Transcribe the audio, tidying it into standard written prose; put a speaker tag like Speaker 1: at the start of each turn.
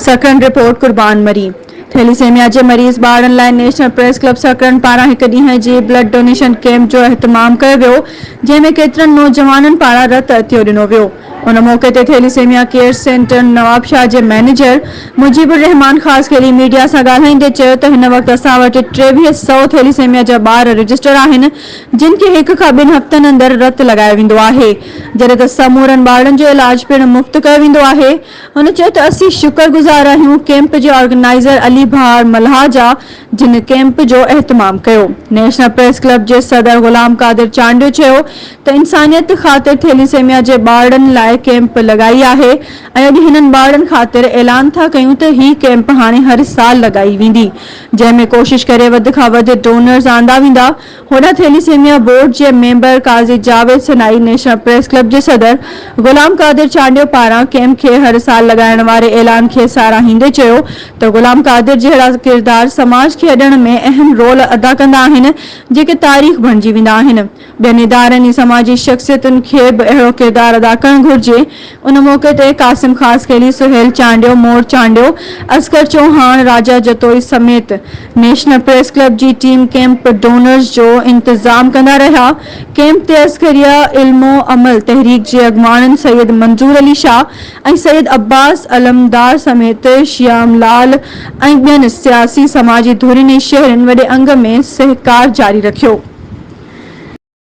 Speaker 1: Sakrand, report, قربان مري، thalassaemia جي مريض ٻارڙن لاء نيشنل پريس ڪلب سڪرنڊ پاران هڪ ڏينهن جي بلڊ ڊونيشن ڪئمپ جو اهتمام ڪيو ويو، جنهن ۾ ڪيترن نوجوانن پاران رت عطيو ڏنو ويو. ان موقعي تي ٿيليسيميا ڪيئر سينٽر نوابشاهه جي مئنيجر مجيب الرحمان خاصخيلي ميڊيا سان ڳالهائيندي چيو ته هن وقت اسان وٽ 23 سئو ٿيليسيميا جا ٻار رجسٽر آهن جن کي هڪ کان ٻن هفتن اندر رت لڳايو ويندو آهي جڏهن ته سمورن ٻارڙن جو علاج پڻ مفت ڪيو ويندو آهي. هن چيو ته اسين شڪر گذار آهيون ڪئمپ جي آرگنائيزر علي بهار ملاح جا جن ڪئمپ جو اهتمام ڪيو. نيشنل پريس ڪلب جي صدر غلام قادر چانڊيو چيو ته انسانيت خاطر ٿيليسيميا جي ٻارڙن لاء ڪئمپ لڳائي آهي ۽ اڄ هنن ٻارڙن خاطر اعلان ٿا ڪيون ته هي ڪئمپ هاڻي هر سال لڳائي ويندي جنهن ۾ ڪوشش ڪري وڌ کان وڌ ڊونرز آندا ويندا. هوڏانهن ٿيليسيميا بورڊ جي member Qazi Javed Sanai national press club جي صدر غلام قادر چانڊيو پاران ڪئمپ کي هر سال لڳائڻ واري اعلان کي ساراهيندي چيو ته غلام قادر جهڙا ڪردار سماج کي اڏڻ ۾ اهم رول ادا ڪندا آهن جيڪي تاريخ بڻجي ويندا آهن. ٻين ادارن ۽ سماجي شخصيتن کي به اهڙو ڪردار ادا ڪرڻ گهرجي. ان موقعي تي قاسم خاصخيلي، سهيل چانڊيو، مور چانڊيو، اصغر چوهاڻ، راجا جتوئي سميت نيشنل پريس ڪلب جي ٽيم ڪئمپ ڊونرز جو انتظام ڪندا رهيا. ڪئمپ تي عسڪريه علم و عمل تحريڪ جي اڳواڻن سيد منظور علي شاهه ۽ سيد عباس علمدار سميت شيام لال ۽ ٻين سياسي سماجي ڌرين ۽ شهرين وڏي انگ ۾ سهڪار جاري رکيو.